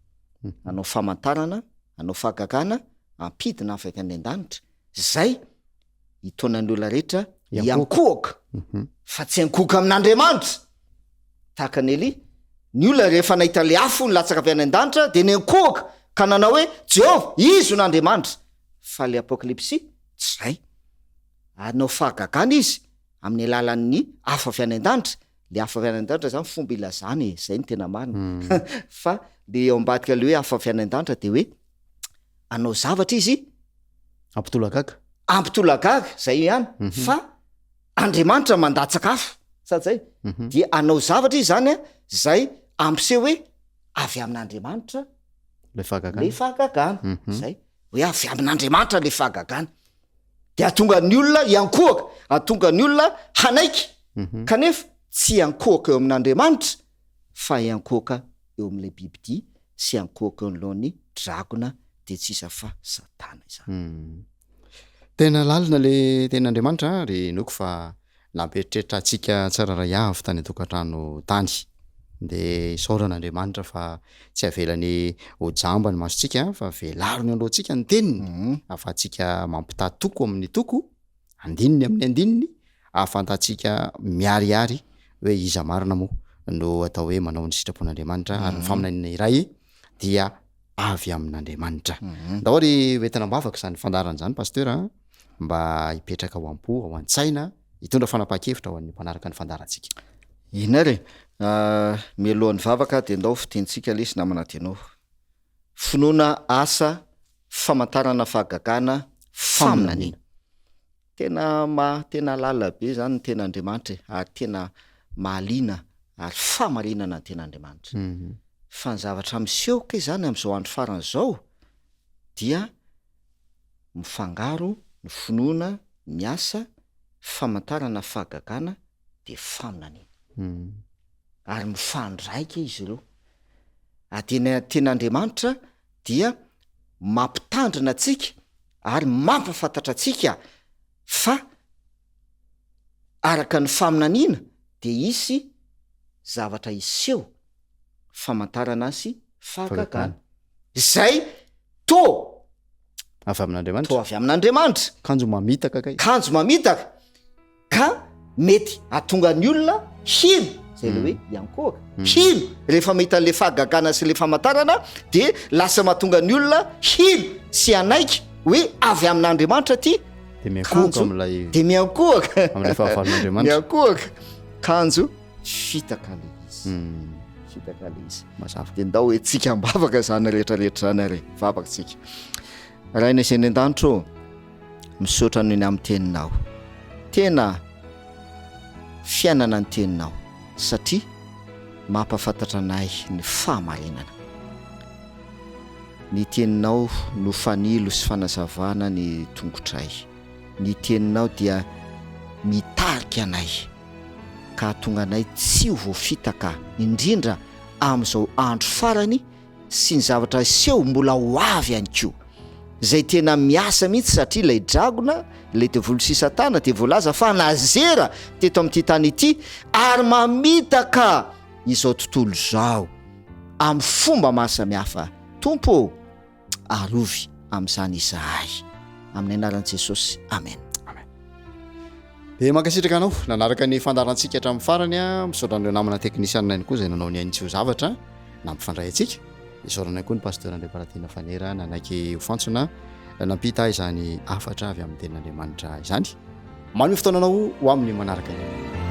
Hanao famantarana, hanao fahagagana, hampidina avy any an-danitra, zay hitaona ny olona rehetra hiankohoka fa tsy hiankohoka amin'Andriamanitra. Tahaka an'i Elia, ny olona rehefa nahita ilay afo nilatsaka avy any an-danitra dia niankohoka ka nanao hoe, Jehovah, Izy no Andriamanitra. Fa ilay Apokalypsy, tsy izay. Hanao fahagagana izy amin'ny alalan'ny afo avy any an-danitra. Ilay afo avy any an-danitra izany fomba ilazana e, izay no tena marina. Fa ilay ao ambadika ilay hoe afo avy any an-danitra dia hoe hanao zavatra izy Ampitolagaga. Ampitolagaga, zay ihany, mhm. fa Andriamanitra mandatsaka afo, sady zay, mhm. dia hanao zavatra izy zany a, zay ampiseho hoe avy amin'Andriamanitra le fahagagana. Le fahagagana, mhm. zay, hoe avy amin'Andriamanitra le fahagagana. De hatonga ny olona hiankohoka, hatonga ny olona hanaiky, kanefa tsy hiankohoka eo amin'Andriamanitra fa hiankohoka eo amin'ilay bibidia sy hiankohoka eo anoloan'ny dragona dia tsy iza fa satana izany. Tena lalina le tenin'Andriamanitra ary inoako fa nampieritreritra antsika tsirairay avy tany an-tokantrano tany. De isaorana Andriamanitra fa tsy avelany ho jamba ny masontsika fa velariny eo anoloantsika ny teniny ahafahantsika mampitaha toko amin'ny toko, andininy amin'ny andininy, ahafantantsika miharihary hoe iza marina moa no atao hoe manao ny sitrapon'Andriamanitra ary ny faminaniana iray dia avy amin'Andriamanitra. Ndao ary hoentina am-bavaka izany fandaharana izany Pasteur a, mba hipetraka ao am-po, ao an-tsaina, hitondra fanapahan-kevitra ho an'ny mpanaraka ny fandaharantsika. Eny ary e! Mialohan'ny vavaka dia ndao fitenintsika lesy namana Deno. Finoana, asa, famantarana fahagagana, faminaniana. Tena ma tena lalina be zany ny ten'Andriamanitra e, ary tena mahaliana ary fahamarinana ny ten'Andriamanitra. Fa ny zavatra miseho kay zany am'zao andro farany zao dia mifangaro ny finoana, ny asa, famantarana fahagagana de faminaniana. Ary mifandraika izy ireo. Ary dia ny ten'Andriamanitra dia mampitandrina antsika ary mampahafantatra antsika fa araka ny faminaniana dia hisy zavatra hiseho, famantarana sy fahagagana, izay toa Avy amin'Andriamanitra. Toa avy amin'Andriamanitra. Kanjo mamitaka kay. Kanjo mamitaka. Ka mety hahatonga ny olona hino, zay le hoe hiankohoka, hino rehefa mahita an'le fahagagana sy le famantarana de lasa mahatonga ny olona hino sy hanaiky hoe avy amin'Andriamanitra ty De miankohoka kanjo amin'ilay de miankohoka amin'ilay fahavalon'Andriamanitra. Miankohoka kanjo fitaka le izy. Fitaka le izy. Mazava. De ndao hetsika am-bavaka zany rehetra rehetra zany ary vavaka tsika. Rainay izay any an-danitra ô, Misaotra noho ny amin'ny teninao. Tena fiainana ny teninao satria mampahafantatra anay ny fahamarinana. Ny teninao no fanilo sy fanazavana ny tongotray. Ny teninao dia mitarika anay ka hahatonga anay tsy ho voafitaka indrindra amin'izao andro farany sy ny zavatra hiseho mbola ho avy ihany koa. Izay tena miasa mihitsy satria ilay dragona, ilay devoly sy satana dia voalaza fa nazera teto amin'ity tany ity ary mamitaka izao tontolo izao amin'ny fomba maro samihafa. Tompo ô, arovy amin'izany izahay. Amin'ny anaran'i Jesosy, amen. Amen. Dia mankasitraka anao nanaraka ny fandaharantsika hatramin'ny farany a, misaotra an'ireo namana teknisianina ihany koa izay nanao ny ainy tsy ho zavatra nampifandray antsika. Isaorana ihany koa ny Pasteur Andriamparatiana Fanera nanaiky ho fantsona nampita izany hafatra avy amin'ny tenin'Andriamanitra izany. Manome fotoana anao ho amin'ny manaraka indray.